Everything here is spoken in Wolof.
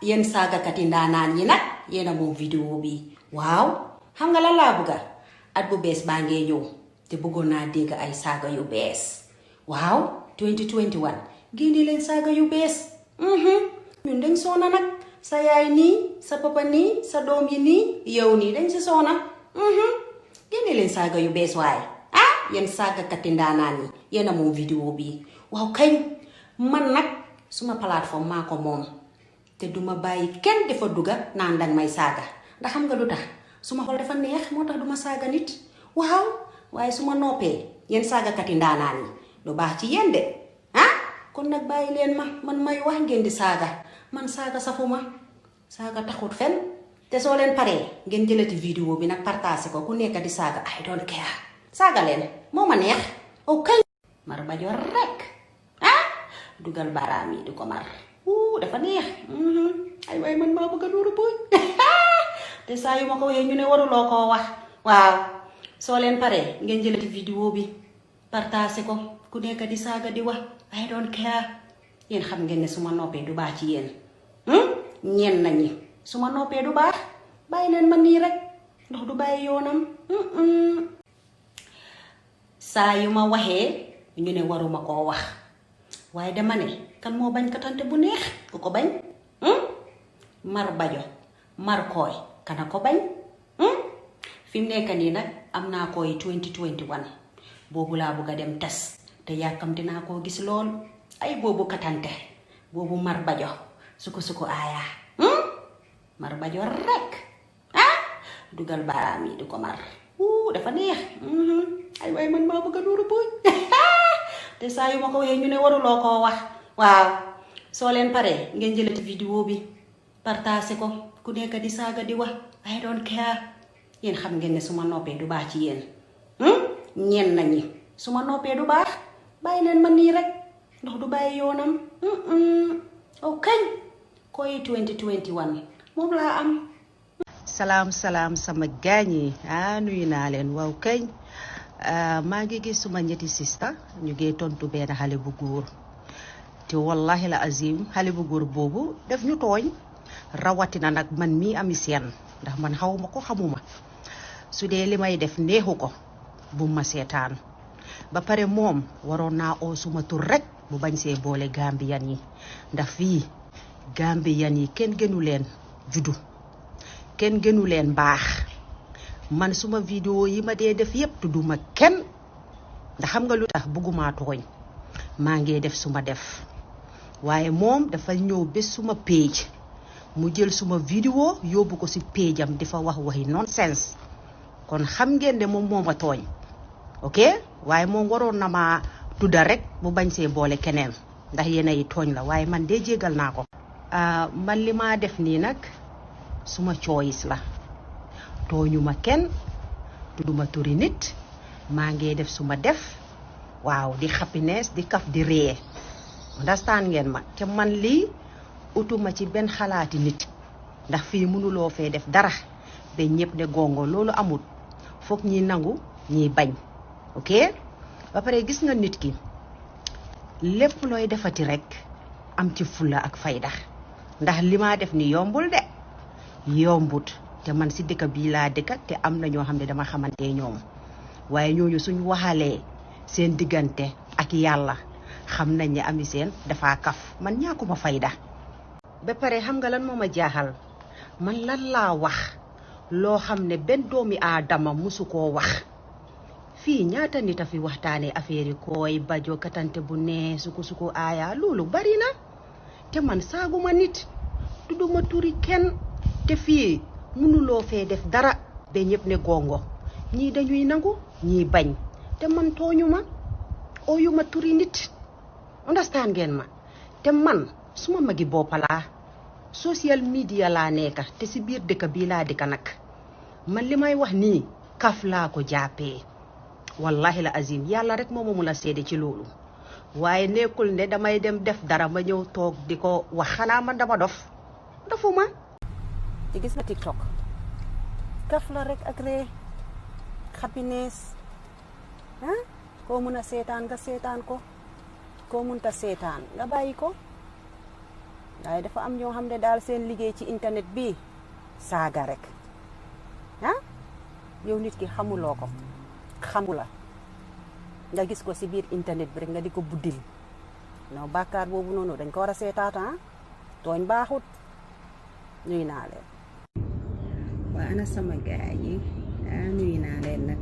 yen saga katinda nan yi nak yena mo vidéo bi waaw xam nga la la bëgga at bu bes ba ngee ñew te bëggoon naa dégg ay saga yu bes waaw 2021 génne leen saga yu bes ñun dañ sona nak sa yaay ni sa papa ni sa doom yi ni yow ni dañ ci sona génne leen saga yu bes waay yen saga katinda nan yi yena mo vidéo bi waaw kañ man nak suma plateforme mako mom te duma bayyi kenn defa duga naan dang may saga ndax xam nga lutax suma xol dafa neex motax duma saga nit waaw waye suma noppé yeen saga kat yi ndaanaan yi do baax ci yeen de kon nak bayyi len man may wax ngeen di saga man saga safuma saga taxut fen te so len paré ngeen jëlati vidéo bi nak partager ko ku nekk di saga I don't care saga len moma neex okay mar ba jor rek dugal barami di ko mar dafa neex ay way man ma bëgg nuru boy te saa yu ma ko waxee ñu ne waruloo koo wax waaw soo leen paree ngeen jëlati vidéo bi partager ko ku nekk di saaga di wax I don't care yéen xam ngeen ne suma noppee du baax ci yéen ñeen nañi suma noppee du baax bàyyi leen ma nii rek ndox du bàyyi yoonam saa yu ma waxee ñu ne waruma koo wax waaye dama ne kan moo bañ katante bu neex ku ko bañ mar bajo mar koy kana ko bañ fi mu nekk nii nag am naa koy 2021 boobu laa bëgg a dem tas te yàkkamti naa koo gis lool ay boobu katante boobu mar bajo suko aaya mar bajo rek dugal baaraam yi di ko mar dafa neex ay way man maa bëgg a nuuru buuj te saa yu ma ko waxee ñu ne waruloo koo wax waaw soo leen paree ngeen jëlati vidéo bi partager ko ku nekk di saaga di wax I don't care yéen xam ngeen ne suma noppee du baax ci yéen ñeen nañi suma noppee du baax bàyyi leen ma nii rek ndox du bàyyi yoonam okay koy 2021 moom laa am salaam sama gaañi nuyu naa leen waaw kañ maa ngi gis suma ñetti sista ñu ngi tontu benn xale bu góor te wallahi la azim xale bu góor boobu def ñu tooñ rawatina nag man mii Amie seen ndax man xawma ko xamuma su dee li may def neexu ko bu ma seetaan ba pare moom waroon naa oo suma tur rek bu bañ see boole Gambian yi ndax fii Gambian yi kenn gënu leen juddu kenn gënu leen baax man suma vidéo yi ma dee def yépp tudduma kenn ndax xam nga lu tax bëgguma tooñ maa ngi def suma def waaye moom dafa ñëw bés suma page mu jël suma vidéo yóbbu ko ci page am dafa wax waxi nonsense kon xam ngeen ne moom moo ma tooñ ok waaye moom waroon na ma tudda rek bu bañ see boole keneen ndax yéen ay tooñ la waaye man de jégal naa ko man li ma def nii nag suma choice la tooñuma kenn tudduma turi nit maa ngi def suma def waaw di happiness di kaf di ree understand ngeen ma te man lii utuma ci benn xalaati nit ndax fii mënuloo fee def dara ba ñëpp ne gongo loolu amul foog ñi nangu ñi bañ ok ba pare gis nga nit ki lépp looy defati rek am ci fulla ak fayda ndax li ma def ni yombul de yombut te man si dëkk bii laa dëkk te am na ñoo xam ne dama xamante ñoom waaye ñooñu suñ waxalee seen diggante ak yàlla xam nañ ne Amie seen dafa kaf man ñaakuma fayda ba pare xam nga lan moo ma jaaxal man lan laa wax loo xam ne benn doomi aadama musu koo wax fii ñaata nit a fi waxtaanee affaire yi koy bajo katante bu nee suko aaya loolu bari na te man saaguma nit tudduma turi kenn te fii mënuloo fee def dara ba ñëpp ne gongo ñii dañuy nangu ñii bañ te man tooñuma ooyuma turi nit understand ngeen ma te man suma magi boppa laa social media laa nekka te si biir dëkk bii laa dëkka nag man li may wax nii kaf laa ko jàppee wallahi la azim yàlla rek moo ma mun a seede ci loolu waaye nekkul ne damay dem def dara ma ñëw toog di ko wax xanaa man dama dofuma te gis nga TikTok kaf la rek ak ree happiness koo mun a seetaan nga seetaan ko koo munta seetaan nga bàyyi ko waaye dafa am ñoo xam ne daal seen liggéey ci internet bi saaga rek ah yow nit ki xamuloo ko xamula nga gis ko si biir internet bi rek nga di ko buddil non bàkkaar boobu noonu dañ ko war a seetaata tooñ baaxut nuyu naa leen waa ana sama gaay yi nuyu naa leen nag